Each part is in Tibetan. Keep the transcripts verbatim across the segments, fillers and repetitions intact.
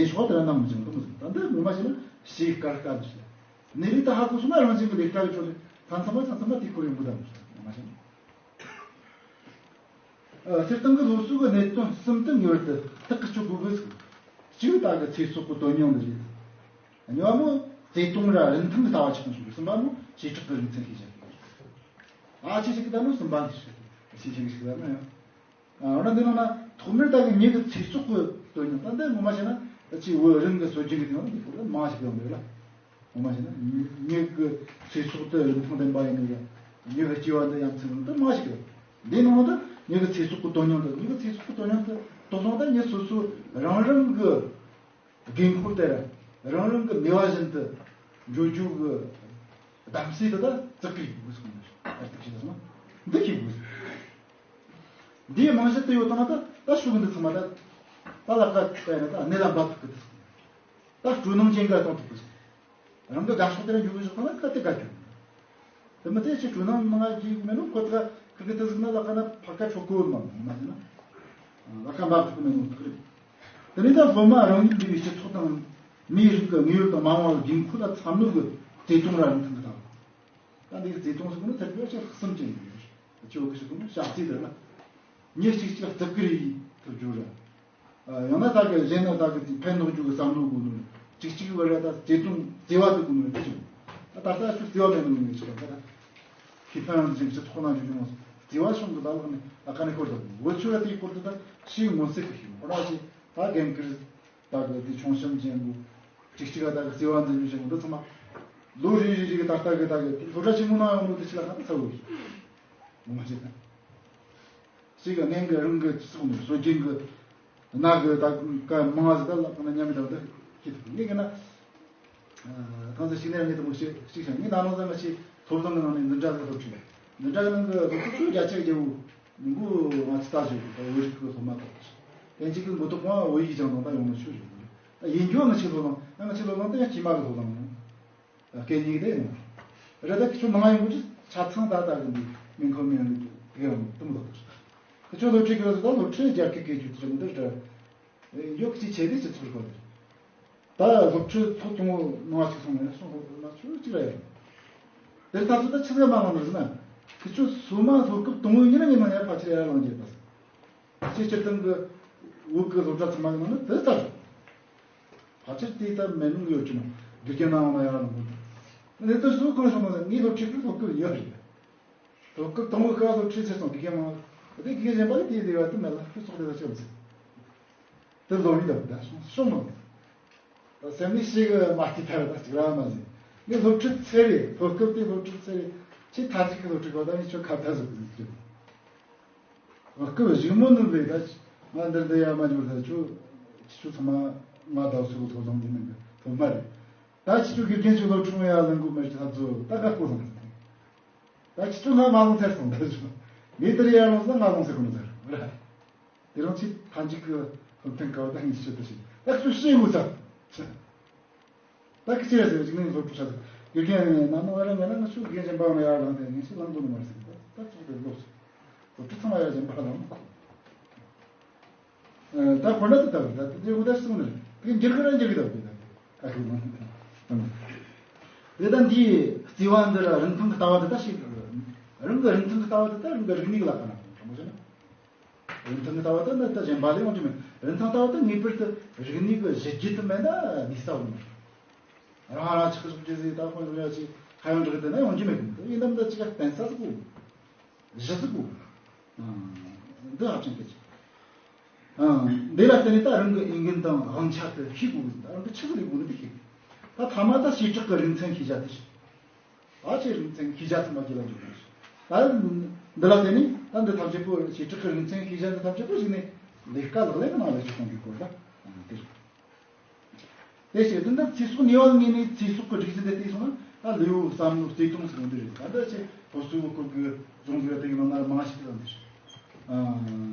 ལས་ཤོག་དེ་ལ་ནང་མི་བྱུང་དུ་མི་ཟིན། ད་འདི་ངོ་མ་བྱས་ན་ཞེས་དཀར་དཀར་འདུག་ཟེར། གནས་ལུགས་ད་ཧ་གོ་སོང་ན་རང་བཞིན་གྱི་ལས་ཀ་གི་ཁྲོད་ལ་ཚང་ཚང་མ་ཚང་ཚང་མ་དེ་ཁོར་ཡོང་གི་ད་མི་ཟིན། ངོ་མ་བྱས་ན། ཨ། སྤྱིར་བཏང་གི་སློབ་གསོ་གི་གནད་དོན་གསུམ་དུ་ངེས་པར་དུ་ཐག་གིས་ཆོད་དགོས་ཀྱི་ཟིག། གཅིག་ད་གི་ཚེ་སྲོག་གི་དོན་སྙིང་འདི་རེད། གཉིས་པ་མོ་བརྩེ་དུང་ར་རིན་ཐང་གི་ལྟ་བ་ཆགས་བྱུང་གི། གསུམ་པ་མོ་བྱེ་བྲག་གི་རིག་ཚན་ཤེས་བྱ་གི། ཨ་ཆེ་ཞིག་གི་ད་མོ་གསུམ་པ་འདི་ཞིག་ཤེས་བྱ་གི་ཞིག་ད་ན་ཡང་། ཨ། འོ་ན་འདི་ནང་ན་ཐོག་མར་ད་གི་མྱི་གི་ཚེ་སྲོག་གི་དོན་སྙིང་ད་འདི་ངོ་མ་བྱས་ན་ཅིག་བོད་རང་གི་སྲོལ་རྒྱུན་གི་དེ་ནང་འདི་ཁོ་ད་མང་ཞིག་ཡོང་འདུག་ལ། ངོ་མ་བྱས་ན་མྱི་གི་ཚེ་སྲོག་དེ་རིན་ཐང་ལྡན་པ་ཡིན་ནི་ཡ། མྱི་གི་སྐྱེ་བ་འདི་ཡ་མཚན་འདི་མང་ཞིག་ཡོད། འདི་ནང་དུ་མྱི་གི་ཚེ་སྲོག་གི་དོན་སྙིང་དུ། མྱི་གི་ཚེ་སྲོག་གི་དོན་སྙིང་དུ་དོགས་སློང་ད་མྱི་སོ་སོ་རང་རང་གི་དགོས་མཁོ་དེར་རང་རང་གི་ནུས་པ་བཞིན་དུ་འགྲོ་རྒྱུ་གི་གདམ་གསེས་དེ་ད་བརྩི་བཀུར་ཡེད་དགོས་ཟེར་གོ་ནོ། ཨར་ཏིག་ཤི་ཟེར་ན་འདི་ཤེས་དགོས་ཟེར། འདིའི་རྨང་གཞི་དེ་ཡོད་དང་ན་ད་ད་ཕྱོགས་འདི་ཚང་མ་ད་ད་ལ་ཀ་ཅིག་ཡིན་ན་ད་གནད་ལ་འབབ་ཐུབ་གི་འདུག། ད་སྤྲོ་སྣང་ཅན་འགའ་གཏོང་ཐུབ་གི་འདུག། རང་གི་དགའ་ཕྱོགས་དེར་འཇུག་གི་ཞོག་ན་ག་དེ་ག་རྒྱུ། དེ་མི་ཚེ་ཆེ་སྤྲོ་སྣང་མང་ང་རྒྱུ་མེད་ནོ་ཁོ་ཐག་ཁི་གི་དེ་ཟིག་ན་ལ་ཀ་ན་ཕ་ཀ་ཆོ་གོ་མ་མ་ཟེར་ན་ལ་ཀ་འབབ་ཐུབ་གི་མེད་ནོ་ཐག་རེད། དེ་ནས་ད་སློབ་མ་རང་ཉིད་འདི་བའི་སྤྱི་ཚོགས་དང་མིའི་རིགས་ཀྱི་དངོས་ཡོད་དང་མ་འོངས་པ་དགོས་མཁོ་ལ་འཚམ་ནོ་གི་བརྩེ་དུང་ར་རིན་ཐང་གི་ད། ད་འདི་བརྩེ་དུང་ཟེར་གོ་ནི་ཐད་ཀར་ཅིག་གསུམ་ཅན་ཡིན། ཆོ་གི་ཟེར་གོ་ནི་བྱ་བརྩེ་དེ་ལ་མྱི་གཅིག་གཅིག་བརྩི་བཀུར་ཡེད་ཐུབ་རྒྱུ་ར། ཡང་ན་ད་གི་གཞན་ན་ད་གི་དེ་ཕན་འདོགས་རྒྱུ་གི་བསམ་བློ་དགོས་ནོ། གཅིག་གཅིག་བར་ལ་ད་བརྩེ་དུང་བརྩེ་བ་དེ་དགོས་ནོ་དེ་བྱུང་། ད་ད་ལྟ་ཁྱོད་བརྩེ་བ་མེད་ནོ་མི་ཆོག་ད་ད་ཁེ་ཕན་རང་བཞིན་སྤྱི་ཚོགས་ནང་བྱུང་ཡོང་བརྩེ་བ་བྱུང་གི་ད་ལག་ནས་ཨ་ཀ་ནས་ཤོར་ད་བུ་ཆོ་ལ་དེའི་སྐོར་དུ་ད་ཞིག་མངོན་གསལ་གི་ཤེས་ཁོ་ར་ཞིག་ད་རྒན་ཁིར་ད་གི་དེ་ཆུང་ཤམ་ཅན་གོ་གཅིག་གཅིག་ད་གི་བརྩེ་བ་འཛིན་རྒྱུ་ཅན་གོ་འདི་ཚང་མ་ལོ་རེ་རེ་རེ་གི་ད་ལྟ་གི་ད་གི་སློབ་གྲྭ་ཆེན་མོ་ནང་ཡོང་ནོ་དེ་ཆི་ལ་ཁ་ད་ཚ་བོ་ཡིན། ངོ་མ་བྱས་ན། ཞིག་གི་གནས་གི་རང་གི་སྤྱི་ཚོགས་ནས་སྲོལ་རྒྱུན་གི་ན་གི་ད་ག་མང་ང་ཟིག་ད་ལག་ན་མཉམ་མི་ད་འདི་ཤེས་ཐུབ་ངེས་གི་ན། ཐང་ས་ཞིག་ནས་ངས་དེ་མོ་ཞིག་ཞིག་ཤང་ངས་ན་ནོ་ཟ་ང་ཞིག་སློབ་གླིང་གི་ནང་ནས་འཛིན་གྲྭ་གི་སློབ་ཁྲིད། འཛིན་གྲྭ་གི་ནང་གི་སློབ་ཁྲིད་ཚོ་བརྒྱ་ཆ་བརྒྱ་བོ་མི་འགོ་ང་ཚོ་ལྟ་ཞིག་ད་བོད་རིགས་གི་སློབ་མ་དག་དེ་གཅིག་གི་མགོ་ཐོག་མ་བོད་ཡིག་སྦྱང་དང་ད་ཡོང་ནོ་ཆོས་རེད། ད་ཡིན་རྒྱུ་ང་ཆེ་སློབ་གླིང་ང་ཆེ་སློབ་གླིང་ད་ཡང་དཀྱུས་མ་གི་སློབ་གླིང་ཡིན། སྐད་གཉིས་དེ་ཡིན། རེད་ད་ཁྱོད་མང་ཡོང་གི་ཆ་ཚང་ད་ལྟ་གི་འདི་མིང་ཁོ་མིང་ལ་དེ་ཡང་དུམ་ལོག་ཁྱོད་སློབ་ཁྲིད་གི་རེད་ད་སློབ་ཁྲིད་རྒྱ་སྐད་སྐད་རྒྱུ་དེ་མི་འདུག་ད། ཡོག་ཅིག་བྱས་ཏེ་སྤྱི་ཚོགས་སྐོར་དེ། ད་སློབ་ཁྲིད་ཚོ་དུང་མོ་ནང་ཅིག་སོང་ནས་སོང་ཧོ་མ་ཆུ་ཅིག་རེད། དེར་ད་ཚོད་ད་ཆི་ཟེར་མ་ལང་ནི་ཟེར་ན། ཁི་ཆུ་སུ་མ་སློབ་སྐབས་དུང་མོ་ཉིན་ནས་ཉིན་ནང་ཡར་ཕལ་ཆེར་ཡར་ལངས་རྒྱུ་ཡིན་པ། ཅི་སྤྱིར་བཏང་གི་བོད་ཀྱི་སློབ་གྲྭ་ཚང་མ་ཡིན་ན་དེ་ལྟར། ཕལ་ཆེར་དེ་ལྟར་མེད་ནོ་ཡོད་ཀྱི་མ་དགེ་རྒན་ནང་ཡང་ཡར་ལངས་དགོས། གནས་ཚུལ་སུ་གང་བྱུང་ན་ངའི་སློབ་ཁྲིད་ཀྱི་སློབ་སྐབས་ཡོད་རེད། སློབ་སྐབས་དང་པོའི་སྐབས་སློབ་ཁྲིད་ཟེར་སོང་དགེ་རྒན་མང་། དེ་དགེ་རྒན་གཞན་པ་ལ་དེའི་ལས་ཀ་དེ་མེད་ལ་ཁོས་ཚོགས་སྡེ་ལ་ཆབ་ཟེར། དེ་ལོ་བི་དང་ད་སོང་སོང་མ། ད་སེམས་ནི་ཞིག་མ་སྐྱིད་ཐར་ད་ཅིག་ར་མ་ཟིན། ངས་སློབ་ཁྲིད་ཚེ་རེ་སློབ་སྐབས་དེ་སློབ་ཁྲིད་ཚེ་རེ་ཆེས་མཐའ་མཇུག་གི་སློབ་ཁྲིད་གོ་ད་ནི་ཁྱོད་ཁ་བརྡ་བཟོ་གི་ཟིག་ཁྱོད། སྐབས་གཞུག་མོ་ནུབ་ལས་ད་ང་འདིར་འདི་ཡར་མ་འབྱོར་ད་ཁྱོད་ཁྱོད་ཚང་མ་ང་ཟླ་སུ་གི་ཐོག་ལོང་འདི་མིན་གི་ཐོག་མ་རེད། ད་ཁྱོད་དགེ་རྒན་ཁྱོད་སློབ་ཆུང་ཡར་ལངས་གི་མེད་ཁྱོད་ད་ཚོ་ད་དགའ་པོ་ལངས་ད་ཁྱོད་ང་མ་ལངས་ཚར་སོང་ད་ཁྱོད་ངས་དེར་ཡར་ལངས་སོང་ང་ལངས་ཟེར་གོ་ནི་ཟེར་ར། དེ་རིང་ཁྱོད་ཐང་ཅིག་གི་སློབ་ཐུན་ག་བ་ད་ངས་ཁྱོད་ད་ཞིག་ད་ཁྱོད་ཤེས་དགོས་ས། ད་ཁི་ཆེ་ཟེར་ཅིག་ནི་སློབ་ཕྲུག་ཆ་ཟེར། དགེ་རྒན་ནང་ནང་ར་ངས་ན་ང་ཆུ་དགེ་རྒན་གཞན་པ་ཡང་ཡར་ལངས་ཏེ་ངས་ཤི་ལངས་དགོས་ནི་མ་རེད་ཟེར། ད་ད་ཚོགས་དེ་ལོག་སོང་། སློབ་ཕྲུག་ཚང་མ་ཡར་གཞན་པ་ལངས་མ་ཁོ། ད་ཁོ་འདྲ་དུ་ད་ད་དེ་འུ་ད་སོང་ནི་དེ་འགྱུར་གི་ར་འགྱུར་གི་ད་དེ་ད་ཁ་ཁུ་ལངས། དེ་ད་འདི་བརྩེ་བ་འདི་ལ་རིན་ཐང་གི་ལྟ་བ་དེ་ད་ཞིག་རང་གི་རིན་ཐང་གི་ལྟ་བ་དེ་ད་རང་གི་རིག་གནས་ལ་ཁ་ན་དྲང་པོ་བྱས་ན། རིན་ཐང་གི་ལྟ་བ་དེ་འདི་ལྟ་གཞན་པ་ལས་ཡོང་རྒྱུ་མེད། རིན་ཐང་ལྟ་བ་དེ་ངེས་པར་དུ་རིག་གནས་ཀྱི་གཞི་རྒྱུད་དུ་མེད་ན་གནས་ས་ཡོང་མེད། རང་རང་ཆགས་ཆགས་རྒྱུ་ཟིག་ད་དཔོན་རེ་ཡ་ཆེ་ཁ་ཡོང་འདྲ་གི་དེ་ན་ཡོང་རྒྱུ་མེད་གི། ཡིན་ནམ་ད་ཅི་ག་བརྟེན་ས་ཟིག་གོ། གཞི་ཟིག་གོ། འདི་ཧ་ཅང་གལ་ཆེ། འདི་ལ་བརྟེན་ནས་ད་རང་གི་འོས་འགན་དང་དབང་ཆ་དེ་ཤེས་དགོས་གི། ད་རང་གི་ཆི་ཟིག་ལས་དགོས་ནི་དེ་ཤེས། ད་ཐ་མ་ད་བྱེ་བྲག་གི་རིག་ཚན་ཤེས་བྱ་དེ་ཤེས། ད་ཆེ་རིག་ཚན་ཤེས་བྱ་ཚང་མ་ཁྱེད་ལ་འཇུག་དགོས། ད་འདི་ལ་བརྟེན་ནས་ད་འདི་ཐམས་ཅད་པོ་བྱེ་བྲག་གི་རིག་ཚན་ཤེས་བྱ་འདི་ཐམས་ཅད་པོ་ཞིག་ནས་ལས་ཀ་ལག་ལེན་གྱི་ནང་ལ་ཞུགས་གཏོང་དགོས་སྐོར་ད་དེ་རེད། དེ་བྱས་དུས་འདི་ཚེ་སྲོག་ནུས་པ་ངེས་ནས་ཚེ་སྲོག་གི་སྒྲིག་གཞི་འདི་བལྟས་སོང་ན་ད་ལུས་པོ་བསམ་བློ་བརྩེ་དུང་ཟེར་གོ་འདི་རེད། ད་འདི་ཆེ་སློབ་གསོའི་སྐོར་གྱི་སྦྱོང་ཚུལ་དེ་གི་ནང་ན་མང་ཞིག་ད་འདི་རེད།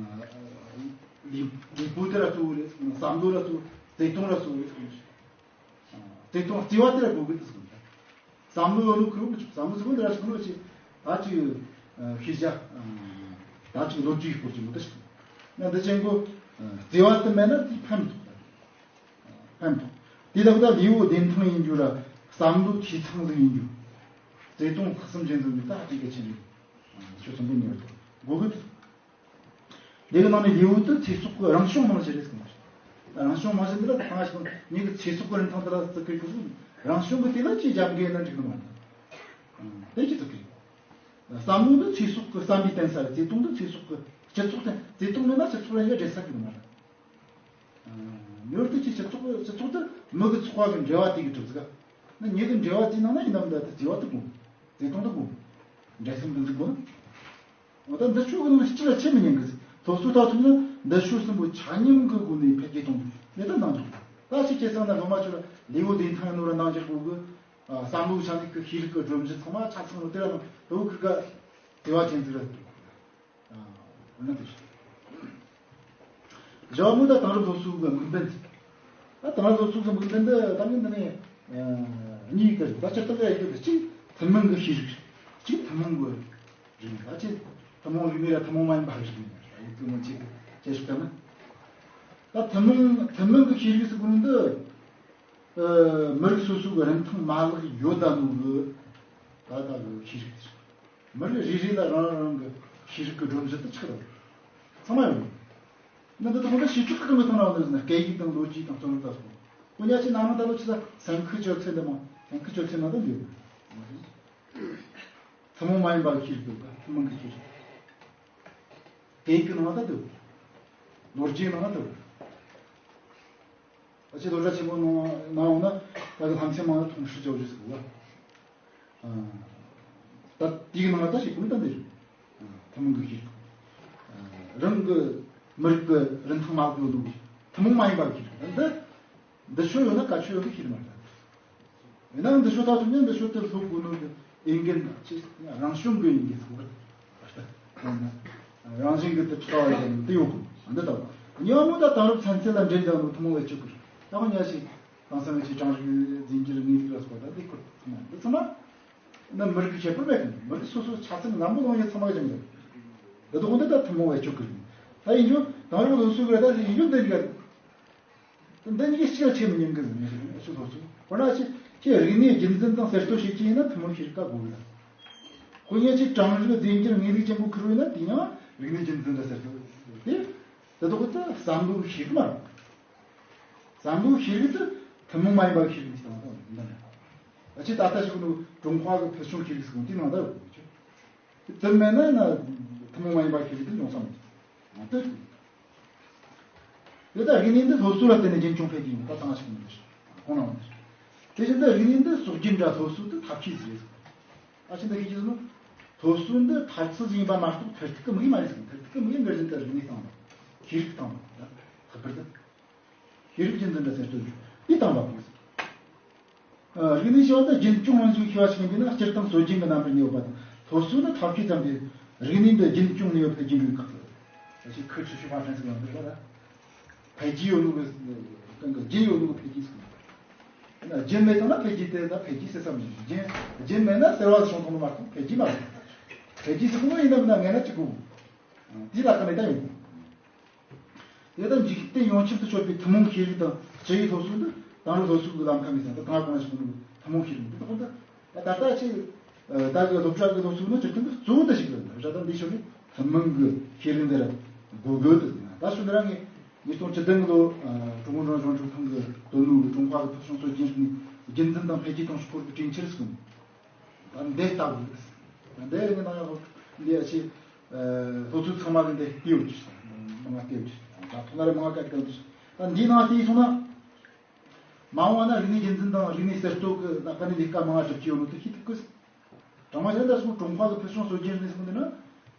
ལུས་ལུས་པོ་དེ་ར་གཙོ་བོ་རེད། བསམ་བློ་ར་གཙོ་བོ། བརྩེ་དུང་ར་གཙོ་བོ་རེད། བརྩེ་དུང་བརྩེ་བ་དེ་ལ་དགོས་གི་དེ་སོང་། བསམ་བློ་ཡོད་ནོ་ཁུར་མི་ཆོག་བསམ་བློ་ཟེར་བ་འདི་ར་ཞིག་ནོ་ཆེ། ད་ཅིག་ཤེས་བྱ། ད་ཅིག་ལོ་རྒྱུས་སྐོར་གྱི་མི་འདི་ཞིག་ང་འདི་ཅན་གོ། བརྩེ་བ་དེ་མེད་ན་དེ་ཕན་མི་ཐོགས་ད། ཕན་ཐོགས། དེ་དག་ད་ལུས་པོ་བདེ་ཐང་ཡིན་རྒྱུ་ར་བསམ་བློ་འཐུས་ཚང་ཟིག་ཡིན་རྒྱུ། བརྩེ་དུང་ལྷག་བསམ་ཅན་ཟིག་ཡིན་རྒྱུ་ད་ཧ་ཅང་གལ་ཆེན་རེད། ཆོས་གསུམ་པོ་ཉེ་བར་དགོས་གི། དེ་གི་ནང་ནས་ལུས་པོ་དེ་ཚེ་སྲོག་གི་རང་བྱུང་རྨང་གཞི་རེད་ཟེར་གི་མ་རེད། རང་བྱུང་རྨང་གཞི་འདི་ལ་ད་གང་ཞིག་ངེད་ཀྱི་ཚེ་སྲོག་གི་རིན་ཐང་འདི་ལ་བརྩི་གི་ཡོད་གི། རང་བྱུང་གི་དེ་ལ་ཅིས་རྒྱབ་འགལ་ན་འགྲིག་གི་མ་རེད། དེ་ཅི་བརྩི་གི་རེད། བསམ་བློ་འདི་ཚེ་སྲོག་གི་བསམ་པའི་བརྟེན་ས་རེད། བརྩེ་དུང་འདི་ཚེ་སྲོག་གི་སྤྱི་ཚོགས་བརྟེན། བརྩེ་དུང་མེད་ན་སྤྱི་ཚོགས་ལ་ཡང་འབྲེལ་ས་གི་མ་རེད། ངེས་པར་དུ་ཅིག་སྤྱི་ཚོགས་སྤྱི་ཚོགས་དེ་མི་གི་ཚོགས་པ་གི་འབྲེལ་བ་དེ་གི་གྲུབ་ཟིག་ན་ཉེ་གི་འབྲེལ་བ་དེའི་ནང་ན་ཡིན་ནམ་ད་དེ་བརྩེ་བ་དེ་དགོས། བརྩེ་དུང་དེ་དགོས། འབྲེལ་ཟམ་དེ་ཟིག་དགོས་ན། འོ་ད་འདི་ཆོ་གི་ནང་སྤྱི་ལ་ཆེ་མི་ཉན་གི་ཟིག་སློབ་གསོ་ཐོག་ཐུག་ན་འདི་ཆོ་གསུམ་པོ་ཆ་མཉམ་གི་སྒོ་ནས་འཕེལ་རྒྱས་གཏོང་དགོས་ནས་ད་འདང་རྒྱག་ད་ཅིག་བྱས་ཙང་ན་སློབ་མ་ཆོ་ལ་ལུས་པོ་བདེ་ཐང་ཡིན་ནོ་ར་འདང་རྒྱག་དགོས་གི། བསམ་བློ་ཆ་ནས་གི་ཤེས་རིག་གི་སྒྲོམ་གཞི་ཚང་མ་ཆ་ཚང་ནོ་དེ་ར་ནང་དེ་བོ་གི་ག་བདེ་བ་ཅན་ཟིག་ར། ཨ། འོ་ན་དེ་བཞག་བཞག་མོ་ད་དེང་རབས་སློབ་གསོ་གི་དམིགས་འབེན། ད་དེང་རབས་སློབ་གསོ་གི་དམིགས་འབེན་འདི་ད་ནི་འདི་ནས་གཉིས་ཀ་རེད། ད་སྤྱིར་བཏང་ལ་ཡོད་གི། གཅིག་ཐུན་མོང་གི་ཤེས་རིག་གཅིག་ཐུན་མོང་གི་རིག་གནས། ད་ཅི་ཐུན་མོང་རིག་གནས་ལ་ཐུན་མོང་མ་ཡིན་པ་རིག་གནས་ཡོད་གི། མོ་ཅིག་ཅེས་ཞིག་ད་ན། ད་ཐུན་མོང་ཐུན་མོང་གི་ཤེས་རིག་ཟེར་གོ་ནི་འདི། ཨ། མི་རིགས་སོ་སོ་གི་རིན་ཐང་མ་ལག་ཡོད་ད་ནོ་གི་ད་ལྟ་གི་ཤེས་རིག་དེ་རེད། མི་རིགས་རེ་རེ་ལ་རང་རང་གི་ཤེས་རིག་གི་སྒྲོམ་གཞི་དེ་ཆགས་རེད། ཚང་མ་ཡོད། ནི་འདི་དག་ད་ཤེས་བྱ་གང་གི་ཐོག་ན་འོང་ནི་ཟེར་ན་སྐད་ཡིག་དང་ལོ་རྒྱུས་དང་རྩོམ་རིག་ད་སོགས། ཁོ་ཉག་ཅིག་ནང་ན་ད་ལོ་ཆི་ཟེར་སེམས་ཁུར་སྤྱོད་ཚུལ་འདི་མ་སེམས་ཁུར་སྤྱོད་ཚུལ་ན་ད་འདི་ཡོད། ཐུན་མོང་མ་ཡིན་པ་གི་ཤེས་རིག་ཡོད་པ་ཐུན་མོང་གི་ཤེས་རིག་སྐད་ཡིག་གི་ནང་ན་ད་འདི་ཡོད། ལོ་རྒྱུས་ནང་ན་ད་འདི་ཡོད། ཨ་ཅེ་སློབ་གྲྭ་ཆེན་མོ་ནང་ནང་འོང་ན་ད་གི་ལྷ་མཚན་མང་ན་通识教育ཟེར་གི་ལ། ད་དེའི་ནང་ལ་ད་ཞིག་ཀུན་ད་འདིར་ཐུན་མོང་གི་ཤེས་རིག་རང་གི་མི་རིགས་ཀྱི་རིན་ཐང་མ་ལག་ཡོད་ལུགས་ཐུན་མོང་མ་ཡིན་པ་གི་ཤེས་རིག་འདི་འདི་ཆོ་ཡོད་ན་ག་ཆོ་ཡོད་གི་ཤེས་རིག་མ་རེད། ཡིན་ནའང་འདི་ཆོ་ད་ཐུབ་ན་འདི་ཆོ་དེ་སློབ་དགོས་ནོ་གི་འོས་འགན་ཆེ་རང་བྱུང་གི་འོས་འགན་ཟེར་བ། རང་བཞིན་གྱིས་དེ་ཆགས་པ་ཡིན་དེ་ཡོད་གི་འདི་ལྟ་བུ། གཉིས་པ་མོ་ད་དེང་རབས་ཚན་རྩལ་ལ་འབྲེལ་བསྡད་ནོ་ཐུན་མོང་བེད་སྤྱོད་ཀྱི་རེད། ད་ཁོ་ཉག་ཞིག་དེང་སང་ང་ཆོས་གྲངས་རིག་རྫས་འགྱུར་དངོས་ལུགས་ལ་སོགས་པ་འདི་ཁུར་ཐུབ་ན་འདི་ཚང་མ་འདི་མི་རིགས་ཀྱི་ཁྱད་པར་མེད་གི། མི་རིགས་སོ་སོ་ཆ་ཚང་ནམ་པོ་ལོང་ཡོད་ཚང་མ་གི་སྦྱང་གི་རེད། འདི་དག་འདི་ད་ཐུན་མོང་བེད་སྤྱོད་ཀྱི་རེད། ད་ཡིན་རྒྱུ་དེང་རབས་སློབ་གསོ་གི་རེད། ད་ཡིན་རྒྱུ་འདི་འདྲ་འདི་གཉིས་ཀ་སྤྱི་ལ་ཆེ་མི་ཉན་གི་ཟེར་ནས་ཞུ་ཐོག་ཚུལ་ཁོ་ན་ཆེ་ཁྱེད་རིག་གནས་རྒྱུན་འཛིན་དང་གསར་གཏོད་བྱེད་ཀྱི་ཡིན་ན་ཐུན་མོང་ཤེས་རིག་ག་དགོས་གི། ཁོ་ཉག་ཅིག་གྲངས་རིག་རྫས་འགྱུར་དངོས་ལུགས་ཅན་པོ་ཁུར་བས་ན་དེ་ཡང་རིག་གནས་རྒྱུན་འཛིན་དང་གསར་གཏོད་དེ་དེ་དག་ད་བསམ་བློའི་ཤེས་རིག་མ་རེད། བསམ་བློའི་ཤེས་རིག་དེ་ཐུན་མོང་མ་ཡིན་པའི་ཤེས་རིག་ཅིག་དང་དང་འདི་འདྲ་རེད། ཨ་ཅེ་ད་ལྟ་ཞིག་ནུ་ཀྲུང་ཧྭ་གི་ཕུལ་བྱུང་ཤེས་རིག་ཟེར་གོ་དེ་ནང་ད་ཡོད་གི། དེ་མེད་ན་ན་ཐུན་མོང་མ་ཡིན་པ་ཤེས་རིག་དེ་ཡོང་ས་མེད། ཡང་དེ་དེ་ལྟར་རིག་གནས་འདི་སློབ་གསོ་ལ་བརྟེན་ནས་རྒྱུན་འཁྱོངས་འཕེལ་རྒྱས་ཡོང་ད་ཚང་མ་ཞིག་མི་འདུག་ཁོང་རྣམས་འདི་དེ་བཞིན་དུ་རིག་གནས་འདི་སྲོག་རྒྱུན་འདྲ་སློབ་གསོ་དེ་ཐབས་ཤེས་ཟིག་རེད། ཨ་ཅེ་འདི་ཤེས་ཀྱི་ཟེར་ནོ། སློབ་གསོ་འདི་ཐབས་ཚུལ་ཟིག་ཡིན་པ་མ་གཏོགས་མཐར་ཐུག་གི་དམིགས་ཡུལ་མ་རེད་ཟེར། མཐར་ཐུག་གི་དམིགས་ཡུལ་འདི་རེད་ཟེར། ད་རིག་གནས་སྟེང་ལ་ཤེས་རིག་སྟེང་ལ་ལྷག་པར་དུ། ཤེས་རིག་རྒྱུན་འཛིན་དང་གསར་གཏོད་རྒྱུ་དེ་དང་བབ་དགོས། རིག་གནས་ཞེས་པ་ནི་རྒྱུན་སྐྱོང་ཡོང་རྒྱུའི་ཤེས་པ་ཞིག་ཡིན་པས་ན་སྤྱིར་བཏང་སྲོལ་རྒྱུན་གྱི་རྣམ་པར་གནས་ཡོད་པ་དང་། སློབ་གསོ་ནི་ཐབས་ཤེས་ཙམ་སྟེ་རིག་གནས་འདི་རྒྱུན་སྐྱོང་ནུས་པ་འཕེལ་རྒྱས་འགྲོ་བའི་ཁག་ཏུ། ཞིག་ཁུ་ཆུ་ཆུ་ཕ་ཕྲན་ཚེགས་ཡོང་འདུག་ལ། འཕེལ་རྒྱས་ཡོད་ནོ་གི་གང་གི་རྒྱུན་ཡོད་ནོ་གི་འཕེལ་རྒྱས་ཟེར་གི་རྒྱུན་མེད་ཙང་ན་འཕེལ་རྒྱས་དེ་ད་འཕེལ་རྒྱས་ཟེར་ས་མི་འདུག་རྒྱུན་རྒྱུན་མེད་ན་ཟེར་བ་བྱུང་ཐུབ་ནི་མ་གཏོགས་འཕེལ་རྒྱས་མ་རེད། འཕེལ་རྒྱས་ཟེར་གི་ནོ་ཡིན་ནམ་ན་ངས་ན་ཅི་དགོས། དེ་ལ་ཁ་ནས་ད་ཡོང་། དེ་ལྟར་འཇིག་རྟེན་ཡོངས་ཁྱབ་ཏུ་སྤྱོད་པའི་ཐུན་མོང་ཤེས་རིག་དང་སྤྱི་ཡི་སློབ་གསོ་འདི་དེང་རབས་སློབ་གསོ་གི་ལམ་ཁ་མི་ཚང་དང་། དེང་རབས་གོང་ཞིག་གི་ཐུན་མོང་ཤེས་རིག་འདི་དག་འདི་ད་ལྟ་ཆེ་ད་གི་སློབ་གྲྭ་གི་སློབ་གསོ་ནི་སྤྱིར་བཏང་གི་གཙོ་བོ་འདི་ཞིག་རེད། རེད་ད་འདི་ཞོར་ནས་ཐུན་མོང་གི་ཤེས་རིག་འདི་ར་དགོས་དགོས་འདུག་ད་ཞོར་འདི་རང་གི་ཉིས་སྟོང་བཅུ་བདུན་གི་ལོ་ཀྲུང་གུང་ཀྲུང་དབྱང་གཞུང་གྲོས་ཁང་གི་དོན་ལུགས་ཀྲུང་ཧྭ་གི་ཕུལ་བྱུང་སྲོལ་རྒྱུན་རིག་གནས་རྒྱུན་འཛིན་དང་འཕེལ་རྒྱས་གཏོང་ཕྱོགས་སྐོར་གྱི་གྲོས་འཆར་ཟེར་གི་འདུག་ད་འདི་ལྟ་བུ་རེད། ད་འདི་རིགས་ནང་ཡང་འདི་ཡ་ཆེ་སློབ་ཕྲུག་ཚང་མ་གི་འདི་བལྟས་ཡོད་ཀྱི། མང་ང་བལྟས་ཡོད་ཀྱི། ད་ཐོག་ན་རེ་མང་ང་བཀའ་གི་དང་། ད་འདིའི་ནང་བལྟས་སོང་ན། མ་འོངས་པ་ན་རིག་གནས་རྒྱུན་འཛིན་དང་རིག་གནས་གསར་གཏོད་ཀྱི་ད་ག་ནས་ལས་ཀ་མང་ང་སྒྲུབ་ཀྱི་ཡོད་ནོ་དེ་ཤེས་ཐུབ་གི། དྲང་མ་བཤད་ན་ད་སོང་ཀྲུང་ཧྭ་གི་ཕུལ་བྱུང་སྲོལ་རྒྱུན་རིག་གནས་ཟེར་གི་འདི་ན།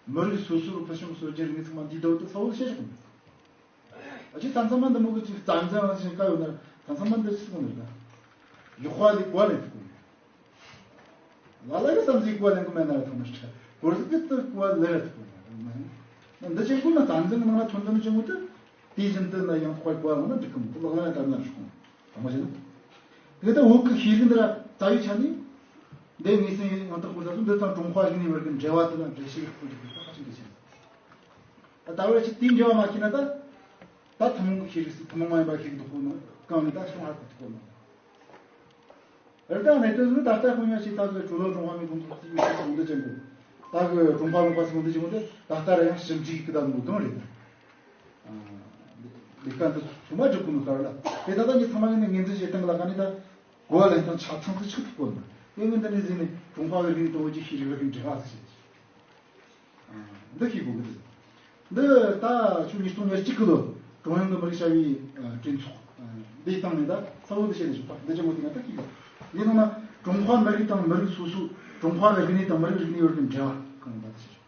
མི་རིགས་སོ་སོ་གི་ཕུལ་བྱུང་སྲོལ་རྒྱུན་རིག་གནས་ཚང་མ་འདིའི་ཟླ་བོ་དེ་ས་བོ་ལ་བཤད་ཆོག་གི། ཨ་ཅེ་ད་ཚང་མ་འདི་མོ་གི་ཅིག་རྩ་འཛིན་རང་བཞིན་དཀའ་ཡོད་ན་ད་ཚང་མ་འདི་ཅི་ཟེར་གི་འདི་ད། ཡག་པ་ལས་གོ་བ་ལེན་ཐུབ་གི། ལ་ལ་གི་བསམ་གཟས་གོ་བ་ལེན་གི་མེད་ན་ར་ཐང་མི་ཧྲ་གོ་ཟིག་གི་ཏི་གོ་བ་ལེན་ར་ཐུབ་གི་མེད། འདི་ཆེན་པོ་ན་རྩ་འཛིན་གི་ནང་ན་ཐོན་དོན་ཆེན་པོ་དེ་དེ་བཞིན་དུ་ན་ཡང་དཔའ་གོ་བ་ལོང་ན་འགྲིག་གི་མོ། ལག་ལེན་ལ་བསྟར་ན་རུ་ཁུང་དང་པོ་བྱས་ན། དེ་ལྟ་བོད་ཀྱི་ཤེས་རིག་འདི་ར་རྩ་བའི་ཆ་ནས་འདི་ངེས་ཟིན་ཡང་དག་པོ་ཟ་སོང་། འདི་དང་ཀྲུང་ཧྭ་རིག་གནས་བར་གྱི་འབྲེལ་བ་དེ་ལ་འགྲེལ་བཤད་ཡག་པོ་འགྲིག་གི་ད་ཧ་ཅང་གལ་ཆེ། ད་ད་བར་ཅིག་དེའི་འབྲེལ་བ་མ་ཤེས་ན་ད་ད་ཐུན་མོང་གི་ཤེས་རིག་ཟིག་ཐུན་མོང་མ་ཡིན་པ་ཤེས་རིག་འདུག་ཁོ་ནི་ གང་ནས་ད་བྱུང་ཧ་གོ་ཐུབ་གོ་མ་རེད། ད་གནད་དོན་ཟིག་ད་ལྟ་ཁོ་ཉག་ཅིག་ད་གི་གྲོ་ལོད་ཀྲུང་ཧྭ་མི་ཁོངས་ཚོགས་སྐྱིད་ཀྱི་ཚོགས་འདུ་ཅན་པོ། ད་གི་ཀྲུང་ཧྭ་རོགས་པ་ཚོགས་འདུ་ཅན་པོ་དེ་ད་ལྟ་ར་ཡང་ཞིབ་འཇུག་གི་བདམས་པོ་གང་རེད། ལས་ཀ་འདི་ཚོ་མ་སྒྲུབ་གོ་ནོ་ག་རེ་ལ། དེ་ད་ལྟ་ངས་ཚང་མ་ཡིན་ནས་ངོས་འཛིན་བྱེད་སྟངས་ལ་ག་ནས་ད་གོ་བ་ལེན་སྟངས་ཆ་ཚང་དུ་ཆགས་ཐུབ་གོ་ནོ། དེ་ངས་འདི་ནས་ཟིན་ནས་ཀྲུང་ཧྭ་གི་རིག་གནས་དང་བོད་ཀྱི་ཤེས་རིག་རིག་གནས་འབྲེལ་བ་ཟིག་བྱེད། འདི་ཤེས་དགོས་ཀྱི་འདུག་འདི་ད་ཆུ་ཉིས་སྟོང་ཉེར་གཅིག་གི་ལོ་ཀྲུང་དབྱང་གི་མི་རིགས་བྱ་བའི་གྲོས་ཚོགས་འདིའི་སྟེང་ནས་ད་གསལ་བོ་འདི་བཤད་ནས་བཞག་པ་འདི་ཅི་མོ་དེ་ང་ད་ཤེས་དགོས། འདི་ནང་ན་ཀྲུང་ཧྭ་མི་རིགས་དང་མི་རིགས་སོ་སོ། ཀྲུང་ཧྭ་གི་རིག་གནས་དང་མི་རིགས་རིག་གནས་བར་གྱི་འབྲེལ་བ་གང་ཡིན་པ་དེ་བཤད།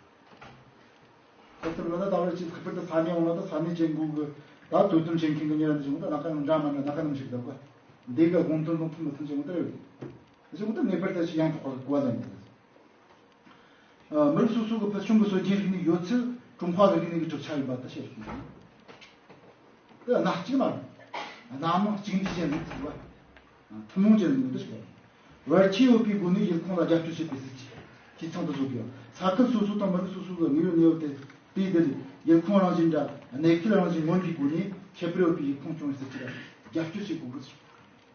ཁོ་ཚོར་ལ་ད་ལྟ་བར་གྱི་ལྷག་པར་དུ་ས་གནས་འོང་ལ་ད་ས་གནས་ཅན་གོ་གི་ད་དོ་དམ་བྱེད་མཁན་གྱི་ཉེ་ར་འདི་བྱུང་ད་ལ་ཁ་ནང་འདྲ་མ་འདྲ་ལ་ཁ་ནང་ཞིག་འདུག་ག་འདི་ག་དགོངས་དོན་དང་མཐུན་མི་མཐུན་ཅི་མོ་ད་རེད། དེ་བྱུང་ད་ངེས་པར་དུ་ཞིག་ཡང་དག་པ་གི་གོ་བ་ལེན་དགོས། མི་རིགས་སོ་སོ་གི་ཕུལ་བྱུང་གི་སྲོལ་རྒྱུན་རིག་གནས་ཡོད་ཚད་ཀྲུང་ཧྭ་གི་རིག་གནས་ཀྱི་གྲུབ་ཆ་ཡིན་པ་དེ་བཤད་ཡོད། དེ་སྣ་གཅིག་མ་རེད། སྣ་མང་གཅིག་འདུས་ཅན་ལུགས་ཚུགས་པ། ཐུན་མོང་ཅན་ལུགས་འདི་ཞིག་རེད། བར་ཆད་ཡོད་པའི་སྒོ་ནས་ཡུལ་ཁོངས་ལ་རྒྱབ་སྐྱོར་བྱེད་པའི་སྲིད་ཇུས་འཐུས་ཚང་དུ་བཟོ་དགོས། ས་ཁུལ་སོ་སོ་དང་མི་རིགས་སོ་སོ་གི་དངོས་ཡོད་གནས་བབ་དེ་དེའི་དེ་ལས་ཡུལ་ཁོངས་རང་བཞིན་འདྲ་གནས་ཁུལ་རང་བཞིན་མངོན་པའི་སྒོ་ནས་ཁྱད་པར་ཡོད་པའི་ཡུལ་ཁོངས་སྐྱོང་བའི་སྲིད་ཇུས་ལ་རྒྱབ་སྐྱོར་བྱེད་དགོས་ཀྱི་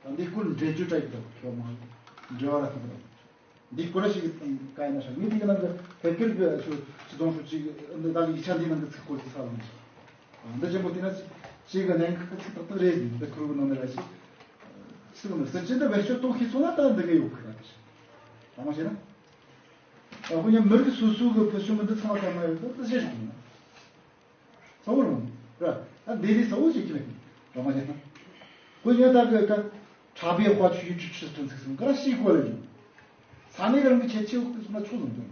ཟེར། ད་འདི་སྐོར་འགྲེལ་བརྗོད་བྲལ་གྱི་འདུག་ཁྱོད་མང་འགྲེལ་བ་ར་ཐུབ་གི་འདུག་འདི་སྐོར་ཞིག་གི་དང་ག་ཡིན་ན་ཧྲ་ངས་འདི་གི་ནང་གི་བོད་སྐད་གི་ཆུ་ཆུ་དོན་ཧྲུའུ་ཅིག་འདི་ད་གི་ཡིག་ཆ་འདིའི་ནང་གི་ཚིག་སྐོར་གྱི་ས་ལ་མི་ཤེས། འདི་ཆེན་པོ་དེ་ན་ཅིག་གི་གནད་འགག་གི་ཚིག་ཏག་ཏག་རེད། འདི་ཁུར་གི་ནང་ནས་ར་ཅིག་ཚིག་ནི་སྲིད་ཇུས་འདི་བེད་སྤྱོད་གཏོང་ཤེས་སོང་ན་ད་འདི་གི་ཡོད་གི་ར་དེ་ཞིག་ད་མ་བྱས་ན་ཨ་ཁོ་ཉིད་མི་རིགས་སོ་སོ་གི་ཕུལ་བྱུང་གི་འདི་ཚང་མ་ཐོག་མ་ཡོད་ད་དེ་ཞིག་ཡིན་ན། གསལ་བོ་རུང་ར། ད་འདི་ལས་གསལ་བོ་ཞིག་ཅི་ལ་ཡིན་རང་མ་བྱས་ན། ཁོ་ཡང་ད་གི་ཀ་ཁྲ་བའི་དཔའ་ཆུ་ཡུལ་གྲུ་ཆུ་སྤྲིན་ཚིག་གསུམ་ག་ར་ཤི་གོ་ལ་ཡིན། ས་གནས་གི་རང་གི་ཁྱད་ཆོས་འོག་ཏུ་སོང་ན་ཆོག་ལ་འདུག་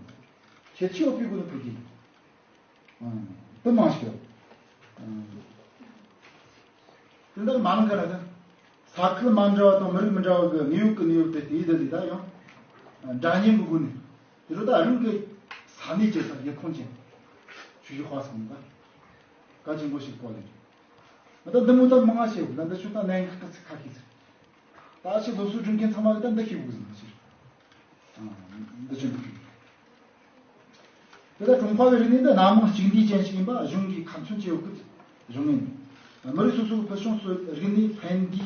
ཁྱད་ཆོས་འོག་པའི་སྒོ་ནས་ཕུལ་གྱི་ཡིན། དུ་མ་ཞིག་ཡོད། དེ་འདྲ་མ་ལང་ག་ར་གི་ས་ཁུལ་མ་འདྲ་བ་དང་མི་རིགས་མི་འདྲ་བ་གི་གནས་བབ་གི་གནས་བབ་དེ་དེའི་དེ་ལས་ད་ཡང་འདྲ་མཉམ་གི་སྒོ་ནས། དེ་རུ་ད་རང་གི་ས་གནས་ཀྱི་ས་ཡུལ་ཁོངས་ཅན་ཆུ་བཞི་དཔག་བསམ་ད་ག་ཅིག་མགོ་ཞིག་བཀོད་ལེ། ང་ད་འདི་མོ་ད་མང་ང་ཤེས་ད་འདི་ཆུ་ད་གནད་འགག་གི་ཚིག་ཁ་ཤས་ཚིག་ད་ཆི་སློབ་གསོ་སྒྲུབ་མཁན་ཚང་མ་གི་ད་འདི་ཤེས་དགོས་ཟིན་ཆི་འདི་ཆུ་འདི་ཆུ། དེ་ལྟར་ཀྲུང་ཧྭ་བའི་རིག་གནས་འདི་སྣ་མང་གཅིག་འདུས་ཅན་ཞིག་ཡིན་པ་གཞུང་གིས་ཁ་མཚོན་བྱེད་ཡོད་སྐད་གཞུང་ངེས་ནས། མི་རིགས་སོ་སོའི་ཕུལ་བྱུང་སྲོལ་རིག་གནས་ཕན་བདེའི་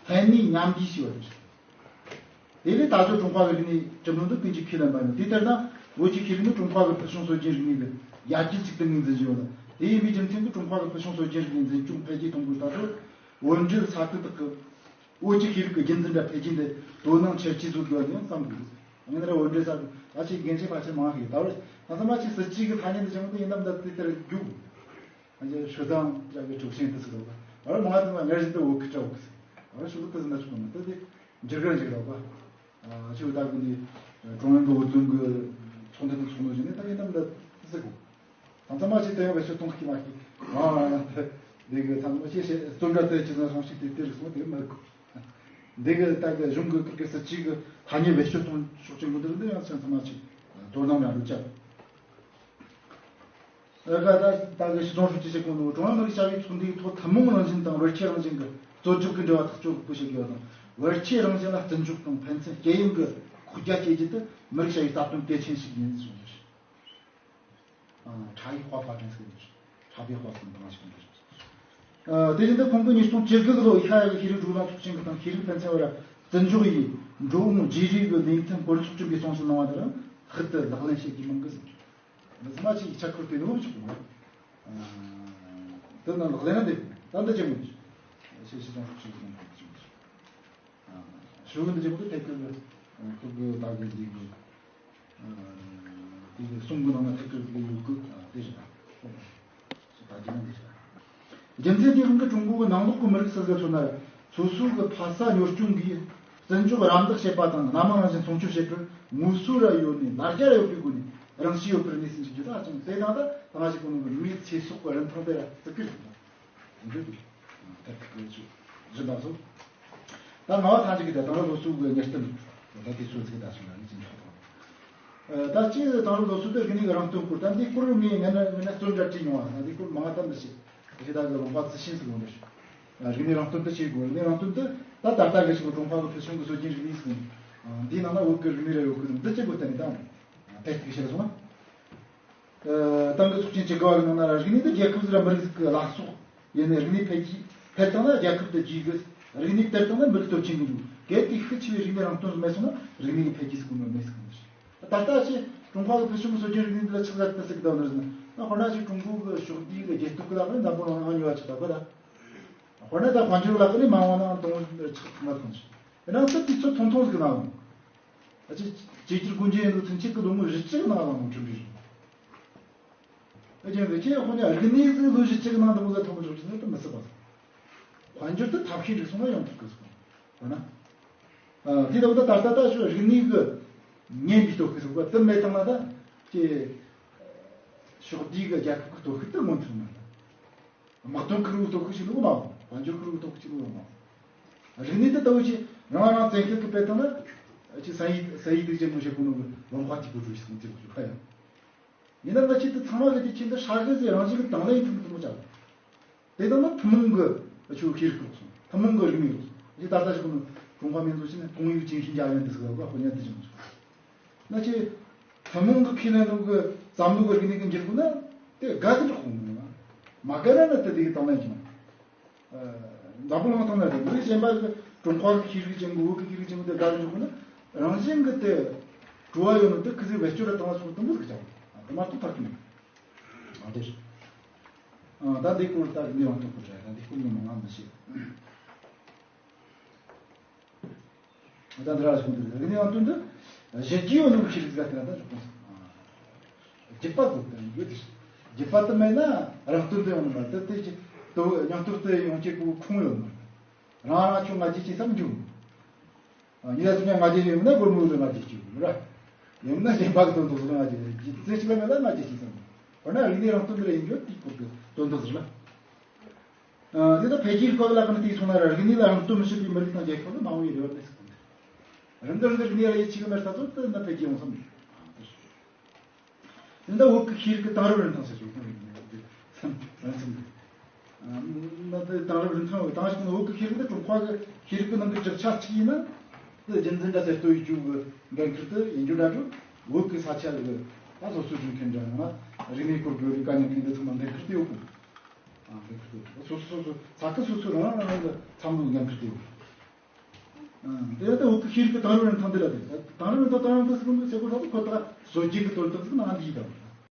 ཕན་གནས་མཉམ་བདེའི་ཞེས་པ་རེད། དེ་ལས་ད་ཆ་ཀྲུང་ཧྭ་གི་རིག་གནས་གྲུབ་ནོར་འདི་ཀུན་གྱིས་ཁས་ལེན་པ་ཡིན། དེ་ལྟར་ན་བོད་ཀྱི་ཤེས་རིག་ནི་ཀྲུང་ཧྭ་གི་ཕུལ་བྱུང་སྲོལ་རྒྱུན་རིག་གནས་ཀྱི་ཡར་རྒྱས་ཅིག་ཏུ་ངོས་འཛིན་བཞིན་ཡོད་ལ། དེ་ཡིན་པའི་རྒྱུ་མཚན་གྱིས་ཀྲུང་ཧྭ་གི་ཕུལ་བྱུང་སྲོལ་རྒྱུན་རིག་གནས་འཛིན་སྐྱོང་འཕེལ་རྒྱས་གཏོང་དགོས། ད་དུང་བོད་འབྲེལ་ས་ཁུལ་དག་གི་བོད་ཀྱི་ཤེས་རིག་གི་རྒྱུན་འཛིན་དང་འཕེལ་རྒྱས་འདི་དོ་སྣང་ཆེར་སྐྱེད་བཟོ་དགོས་པ་ཡང་བསམ་དགོས། ཡིན་ན་ར་བོད་འབྲེལ་ས་ཁུལ་ད་ཆེས་རྒན་ཆེ་ཕལ་ཆེར་མང་ཤོས་ད་བར་ད་ཚང་མ་ཆེས་སྲིད་ཇུས་ཀྱི་ཐ་སྙད་འདི་བྱུང་སྟེ་ཡིན་ནམ་ད་དེ་ལྟར་རྒྱུགས། ཨ་ཅེ་ཧྲི་ཙང་ཅག་གི་གྲུབ་ཆེན་དུ་ཟེར་བ། ཨ་རོ་མང་ཙམ་ལ་ངར་བཞིན་དུ་འོ་ཁི་ཀྲ་འོ་ཁི་ཟེར། ཨ་རོ་ཤུ་གུ་དུ་ཟིན་ན་ཆུ་གོ་མི་དུ་དེ་འཇིགས་ར་འཇིགས་ར་བ། ཨ་ཆུ་ད་གི་ནི་ཀྲུང་དབྱང་གི་འོས་བསྡུ་གི་ཚོགས་འདུ་དང་ཚོགས་འདུ་བཞིན་ནི་ད་ཡིན་ནམ་ད་ཟེར་གོ། ད་ཚང་མ་ཆེ་དེ་ཡང་བེད་སྤྱོད་གཏོང་ཤི་མ་ཤི། ཨ་དེ་གི་ཚང་མ་ཆེ་ཆེ་རྩོམ་འདྲ་དེ་ཅི་ཟ་སོང་ཤི་དེ་དེ་རིགས་སོང་དེ་མི་གོ། འདི་གི་ད་གི་གཞུང་གི་ཁུར་གི་སྲིད་ཇུས་གི་ཐ་སྙད་བེད་སྤྱོད་གཏོང་ཕྱོགས་ཀྱི་འགུལ་འདུག་འདི་ཡང་ཚང་མ་ཆེ་དོ་སྣང་རང་རུ་བཅར། ཨ་ག་ད་ད་གི་ཞི་ཙོང་ཧྲུའུ་ཅི་ཞེས་གོ་ནོ་ཀྲུང་དབྱང་མི་རིགས་བྱ་བའི་ཚོགས་འདུའི་ཐོག་ཐུན་མོང་རང་བཞིན་དང་བར་ཆད་རང་བཞིན་གྱི་རྩོད་སྒྲུབ་ཀྱི་འབྲེལ་བ་ཐག་གཅོད་ཁག་པོ་བྱེད་དགོས་དང་། བར་ཆད་རང་བཞིན་ལ་བརྩི་འཇོག་དང་ཕན་ཚུན་སྐྱེད་ཡོན་གྱི་ཁོག་རྒྱ་སྐྱེད་རྒྱུ་དེ་མི་རིགས་བྱ་བའི་རྩ་དོན་གལ་ཆེན་ཞིག་ཡིན་གསུངས་ཡོད། ཨ་ཁྲ་ཡིག་དཔའ་བ་ཅན་ཟེར་གྱི་འདུག་ཁྲ་བའི་དཔའ་ཟེར་འདི་མ་ཞིག་འདུག་ཨ་དེ་བཞིན་དུ་ཁོང་གིས་ཉིས་སྟོང་བཅུ་དགུ་ལོ་ཡི་ཧ་ཡ་གི་ཤེས་རིག་བགྲོ་གླེང་ཚོགས་ཆེན་གྱི་སྟེང་ཤེས་རིག་ཕན་ཚུན་བར་བརྩི་འཇོག་ཡི་འགྲོ་འོང་བརྗེ་རེས་ཀྱི་ལས་མཐུན་བཀོད་སྒྲིག་ཚོགས་ཆེན་པའི་གསུང་བཤད་གནང་བ་དེ་རང་ལྷག་ཏུ་ལག་ལེན་བྱེད་རྒྱུ་མང་གི་ཟིན། འདི་ཚང་མ་ཅིག་ཡིག་ཆ་ཁུར་དེ་ནོར་བུ་ཆོག་གི་མ་རེད། དེ་ནང་ལག་ལེན་ན་འདེབས་ད་འདི་ཅི་མོ་ཆེ་ཤེས་ཤེས་ཙང་ཧྲུག་ཤེས་ཙང་ཧྲུག་ཤེས་ཤེས་ཀུན་འདི་ཅི་མོ་ཐད་ཀར་གི་ཁུར་གི་ད་གི་འདི་གི་དེ་གི་གསུང་གི་ནང་ན་ཐད་ཀར་གི་ཡོད་གི་དེ་རེད། ད་གི་ན་འདི་རེད། རྒྱུ་མཚན་དེའི་དབང་གིས་ཀྲུང་གོ་གི་ནང་ལོགས་ཀྱི་མི་རིགས་སུ་ཟིག་མཚོན་ན་སོ་སོ་གི་ཕ་ས་གཉོར་སྐྱོང་གིས་བརྩི་འཇོག་རམ་འདེགས་བྱེད་པ་དང་སྣ་མང་རང་བཞིན་སྲུང་སྐྱོབ་བྱེད་པར་ངོ་སོ་ར་ཡོད་ནས་ལ་རྒྱ་ར་ཡོད་པའི་སྒོ་ནས་རང་ཤེས་ཡོད་པར་གནས་སུ་འཇུག་རྒྱུ་ད་ཅང་དེ་དང་ད་ད་ང་ཞིག་གོ་ནོ་གི་མིའི་ཚེ་སྲོག་གི་རིན་ཐང་དེ་ར་བརྩི་བཀུར་ཟིན་པ། འདི་ཐད་ཀར་གྱི་བཞི་པ་སོ། ད་ང་བ་ཐང་ཅིག་གི་ད་དེང་རབས་སློབ་གསོ་གི་གཉེར་སྟོན་ད་དེ་ཚོ་ཚིག་ད་སོང་ན་ནི་ཅི་འདྲ་དང་། ད་ཅི་དེང་རབས་སློབ་གསོ་དེ་རིག་གནས་ཀྱི་རང་རྟོགས་སྐོར་ད་འདི་སྐོར་ངས་ངས་ན་ངས་ན་རྩོམ་འདྲ་བྲིས་མྱོང་བ་ན་འདི་སྐོར་མང་ང་ད་འདི་ཞིག་ཞེ་ད་གི་ལུང་པ་ཚི་ཤིན་ཟིག་ལུང་འདྲ་ཞིག་རིག་གནས་རང་རྟོགས་འདི་བྱེད་དགོས། རིག་གནས་རང་རྟོགས་འདི་ད་ད་ལྟ་གི་ཞིག་ཀྲུང་ཧྭ་གི་ཕུལ་བྱུང་གི་སྲོལ་རྒྱུན་རིག་གནས་ཟིག་འདིའི་ནང་ན་བོད་ཀྱི་རིག་གནས་ར་ཡོད་གི་འདི་གཅིག་པུ་བསྟན་ནས་ད་དེ་ཐིག་ཤེར་སོང་ང་། ཏང་གི་ཚོགས་ཆེན་བཅུ་དགུ་བ་གི་ནང་ན་ར་རིག་གནས་འདི་རྒྱལ་ཁབ་ཟིག་ར་མི་རིགས་ཟིག་གི་བླ་སྲོག་ཡིན་ནས་རིག་གནས་འཕེལ་རྒྱས་འཕེལ་བཏང་ན་རྒྱལ་ཁབ་དེ་རྒྱས་གི་ རིག་གནས་དེར་བཏང་ན་མི་རིགས་སྟོབས་ཆེན་གྱི་འདུག་གལ་ཏེ་ཤུགས་ཆེ་བའི་རིག་གནས་རང་རྟོགས་མེད་སོང་ན་རིག་གནས་ཀྱི་འཕེལ་རྒྱས་སུ་གོ་མི་མེད་ཟེར་གི་འདུག་ད་ལྟ་ཅི་ཀྲུང་ཧྭ་གི་ཕུལ་བྱུང་གི་སྲོལ་རྒྱུན་རིག་གནས་འདི་ལ་ཆགས་ས་དེ་ཟེར་གི་འདུག་ནི་ཟེར་ན། ན་དཔེར་ན་ཅི་ཀྲུང་གོ་གི་ཕྱོགས་བསྡུས་གི་རྒྱལ་སྟོབས་ཀྱི་ལག་ནས་འཛམ་བུ་གླིང་ནང་ཉོ་བ་ཆགས་པ་གི་ད། དཔེར་ན་ད་དཔལ་འབྱོར་ལག་ནས་མ་འོངས་ནང་དང་ཆགས་ཐུབ་ན་ཐོང་ཆི། ཡིན་ནའང་ད་དུས་ཚོད་ཐུང་ཐུང་ཟིག་གི་ནང་ལོགས། ད་ཅི་བཅོས་བསྒྱུར་སྒོ་འབྱེད་ཡིན་ལུགས་ཚུན་ཆད་ཀྱི་ལོ་ངོ་བཞི་བཅུ་གི་ནང་ལ་ངོ་འཕྲོད་འགྲོ་བཞིན། ཨེ་ཅན་གི་ཁྱེད་ཁོ་ནས་རིག་གནས་ཟིག་ལོ་བཞི་བཅུ་གི་ནང་དུ་མོ་ཟ་ཐོན་པ་ཆོག་ཆི་ཟེར་ན་ད་མི་སྲིད་པ་ཟིག་དཔལ་འབྱོར་དེ་ཐབས་ཤེས་འགྲིག་སོང་ན་ཡོང་ཐུབ་གི་ཟིག་དཔེར་ན། ཨ། དེ་ལྟ་བུ་ད་ད་ལྟ་ད་ཤོད་རིག་གནས་གི་ཉན་པའི་སྟོབས་ཤུགས་ཟིག་པ་དེ་མེད་བཏང་ན་ད་ཅི་ཕྱོགས་བསྡུས་གི་རྒྱལ་ཁབ་གི་སྟོབས་ཤུགས་དེ་མངོན་ཐུབ་མ་ད། དམག་དོན་ཁུར་བོའི་སྟོབས་ཤུགས་ཅིག་ལོག་མ་འོང་། དཔལ་འབྱོར་ཁུར་བོའི་སྟོབས་ཤུགས་ཅིག་ལོག་མ་འོང་། རིག་གནས་དེ་ལྟ་བུ་ཅིག་རང་རང་བཙན་ཤེད་ཀྱིས་སྤེལ་བཏང་ན་ཅི་སན་ཡི་སན་ཡི་དེ་ཅན་མོ་ཞིག་གོ་ནོ་གི་ལམ་ཁ་གཅིག་པུ་འགྲོ་ཞིག་སོང་ཅི་གོ་ཞིག་ཧ་ཡང་། ཡིན་ན་ང་ཆེད་དུ་ཚང་མ་གི་དེ་ཆེད་དུ་ཧྲ་གི་ཟེར་རང་བཞིན་གྱི་དང་ལེན་ཐུབ་ཐུབ་མོ་ཅག་དེ་དང་ན་ཐུན་མོང་གི་ཆོས་ཤེས་རིག་སོང་། ཐུན་མོང་གི་རིག་གནས་སོང་། ཅི་ད་ལྟ་ཞིག་གོ་ནོ་ཀྲུང་ཧྭ་མིན་ཚོ་ཆེད་ནས་ཀོང་ཡུག་ཅིང་ཤིན་ཅང་ཡོན་དེ་ཟེར་བ་ཧོ་ཉན་དེ་ཅི་མོ་ཅག་ན་ཆེ། ཐུན་མོང་གི་ཁས་ལེན་ལུགས་ཀྱི་བསམ་བློ་གི་རིག་གནས་ཀྱི་འགྱུར་ཁུག་ན་དེ་དགའ་གི་འགྲོ་ཁུག་མི་ཡོང་ང་། མ་དགའ་ན་ནི་དེ་དེ་གི་དང་ལེན་གྱི་མ། འཛམ་བུ་གླིང་སྟེང་ན་དེ་མི་རིགས་གཞན་པ་གི་ཀྲུང་ཧྭ་གི་ཤེས་རིག་ཅན་གི་བོད་ཀྱི་ཤེས་རིག་ཅན་གི་དེ་དགའ་གི་འགྲོ་ཁུག་ན་རང་བཞིན་གི་དེ་བྲོ་བ་ཡོད་ནོ་དེ་ཁི་ཟིག་བེད་སྤྱོད་ར་བཏང་བ་སོང་དུ་མི་ཟིག་ཅང་དེ་མ་གཏོགས་ཐག་གི་མེད། ཨ་དེ་རེད། ད་འདི་སྐོར་ད་འདི་ཡང་ཐོག་གི་རེད། ད་འདི་སྐོར་ནི་མང་ང་མི་ཤེས། ད་འདི་ར་ཞིག་འདི་རིག་གནས་ཡང་དོན་དུ་གཞི་རྒྱས་ཡོད་ནོ་ཤེས་རིག་ཟ་དེ་ར་ད་ཞོག་གོ་སོང་། རྒྱུད་པ་དགོས་དེ་ཡོད་དེ། རྒྱུད་པ་དེ་མེད་ན་རང་སྟོབས་དེ་ཡོང་ནི་མ་རེད། དེ་དེ་ཅི་དོ་སྙིང་སྟོབས་དེ་ཡོང་ཅེས་པོ་ཁུངས་ཡོད་མ་རེད། རང་རང་ཆོ་ང་རྒྱལ་ཅི་བསམ་འཇུག་ཉི་ཟ་སུ་ཉ་ང་རྒྱལ་ཡོད་ན་སྒོར་མོ་ལ་ང་རྒྱལ་ཅི་ཡོད་ར། ཡོད་ན་གཞན་པ་གི་དོན་དུ་ཟེར་ང་རྒྱལ་རྩེ་གཅིག་ལ་མེད་ལ་ང་རྒྱལ་ཅི་བསམ། འོ་ན་རིག་གནས་རང་སྟོབས་དེ་ལ་ཡིན་རྒྱུ་དེ་སྐོར་གི་དོན་དུ་ཟེར་ལ། ཨ། དེ་ལྟར་འཕེལ་རྒྱས་ཀྱི་སྐབས་ལ་ཀུན་དེའི་སོང་ན་ར་རིག་གནས་ལ་རང་སྟོབས་མི་བྱེད་པའི་མི་རིགས་དང་རྒྱལ་ཁབ་ནི་མང་བོ་ཡོད་རེད་བ་མེད་ཟེར་གི་འདུག་རིམ་གྱིས་རིམ་གྱིས་རིག་གནས་ལ་ཡིད་ཆེས་ཀྱི་མེད་ས་ཚོ་དེ་འདྲ་འཕེལ་རྒྱས་ཡོང་ས་མེད། དེ་འདྲ་བོད་ཀྱི་ཤེས་རིག་གི་དེང་རབས་རིན་ཐང་ཟེར་ཞོག་ན་དེ་དེང་རབས་རིན་ཐང་བོད་ཀྱི་ཤེས་རིག་དེ་ཀྲུང་ཧྭ་གི་ཤེས་རིག་གི་ནང་གི་བརྒྱ་ཆ་གཅིག་ཡིན་ན་དེ་རྒྱུན་འཛིན་དང་གསར་གཏོད་ཡིད་སྐྱོ་གི་འགན་ཁུར་དེ་ཡིན་རྒྱུ་འདྲ་འགྲོ། བོད་ཀྱི་ས་ཆ་གི་ད་སློབ་གསོ་སྦྱོང་མཁན་འདྲ་ཡང་ན་རིག་གནས་སྐོར་གྱི་ལས་ཀ་མྱོང་མཁན་འདི་ཚང་མ་འགན་ཁུར་དེ་ཡོད་གི། ཨ། འགན་ཁུར་དེ་སོ་སོ་སོ་སོ་ས་ཁུལ་སོ་སོའི་རང་རང་རང་གི་བསམ་བློའི་འགན་ཁུར་དེ་ཡོད་གི། ཨ། དེ་ལྟ་བུ་གི་ཤེས་རིག་གི་དེང་རབས་རིན་ཐང་འདི་ལ་དེ་དེང་རབས་རིན་ཐང་དེང་རབས་དེ་ཟེར་གོ་ནོ་ཟེར་གོ་ད་ཁོ་ད་སྲོལ་རྒྱུན་གི་དོན་དག་ཟིག་ནང་འདི་ཡིན་དང་།